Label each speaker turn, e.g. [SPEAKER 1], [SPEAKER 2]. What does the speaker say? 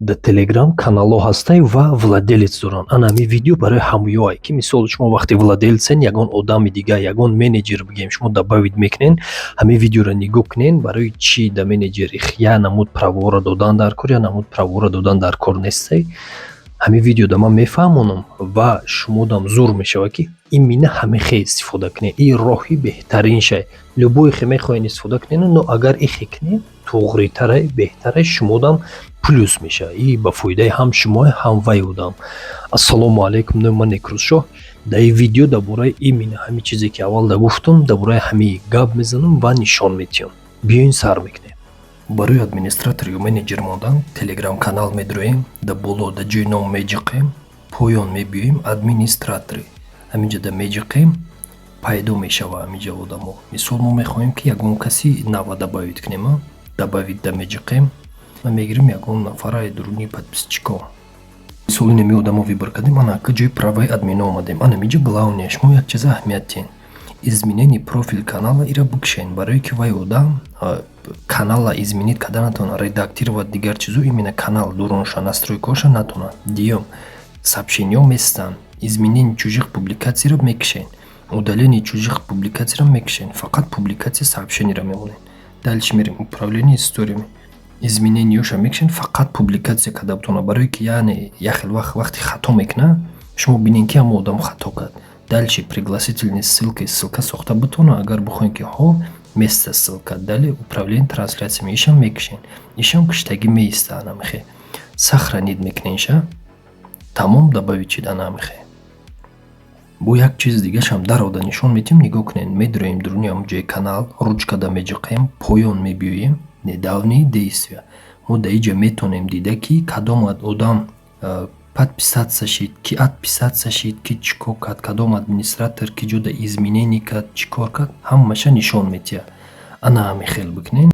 [SPEAKER 1] Дар Телеграм каналҳо ҳастай ва владелец доранд. Ана ҳамин видео барои ҳамоёае, ки мисол шумо вақте владелец ен, ягон одами дига, ягон менеҷер бигем, шумо добавить мекунен. Ҳамин видеоро нигоҳ кунен, барои чӣ да менеҷер як намуд право ро додан дар кор, як намуд право ро додан дар кор нестай. Ҳамин видеода ман мефаҳмонам ва шумодам зур мешавад, ки именно ҳамин хел истифода кунед. Ин роҳи беҳтариншай. Любой хе мехоҳед, истифода кунед, но агар ихе кунед, туғритарай, беҳтарай, шумодам плюс мешавад и ба фоидаи ҳам шумо, ҳам вай одам. Ассалому алайкум, номи ман Некрӯзшоҳ. Дар ин видео дар бораи именно ҳамин чизе, ки аввал да гуфтам, дар бораи ҳамин гап мезанам ва нишон медиҳам. Биёин, сар мекунем. Барои администратор ё менеҷер мондан Телеграм-канал медроем, дар боло дар ҷои ном меҷиқем, поён мебиёем, «Администраторы», ҳаминҷа да меҷиқем, пайдо мешава ҳаминҷа одамо. Мисол, мо мехоҳем, ки ягон каси нава добавить кунем. «Добавить» да меҷиқем ва мегирем ягон нафараи дуруни подписчик о. Мисол, инами одамо выбор кардем. Ана ака ҷои права и админ о омадем. Ана миҷа главное, шумо як чиза аҳамият диҳед: «Изменение профиль канала», ира бикшен, барое ки вай одам канала изменить карда натавонад, редактировать, дигар чизо, именно канал дурунша, настройка ҳоша натавонад. Дуюм, сообщения местанд, «Изменение чужих публикаций» ро мекишен, «Удаление чужих публикаций» ро мекишен, фақат «Публикация сообщение» ро мемонед. Дальше мерем, «Управление историями», изменение ёша мекишен, фақат публикация карда бутонад, барое ки яъне як хел вақт вақте хато мекунад, шумо бинед, ки ҳамон одам хато кард. Дальше «Пригласительные ссылки», ссылка сохта бутонад, агар бихоҳем, ки ҳо, места ссылка. Далее «Управление трансляциями», ишам мекишен, ишам киштагӣ меиста. Анамихе сохранить мекуненша, тамом, добавить шид. Анамихе бо як чизи дигашам дарода нишон медиҳем. Нигоҳ кунед, медроем дуруни ҳамон ҷои канал, ручка да меҷиқем, поён мебиёем, «Недавние действия». Мо дар инҷа метавонем дида, ки кадом одам подписаться шид, ки отписаться шид, ки чӣ кор кард, кадом администратор ки ҷода изменение кард, чӣ кор кард, ҳамаша нишон медиҳад. Ана ҳамин хел бикунед.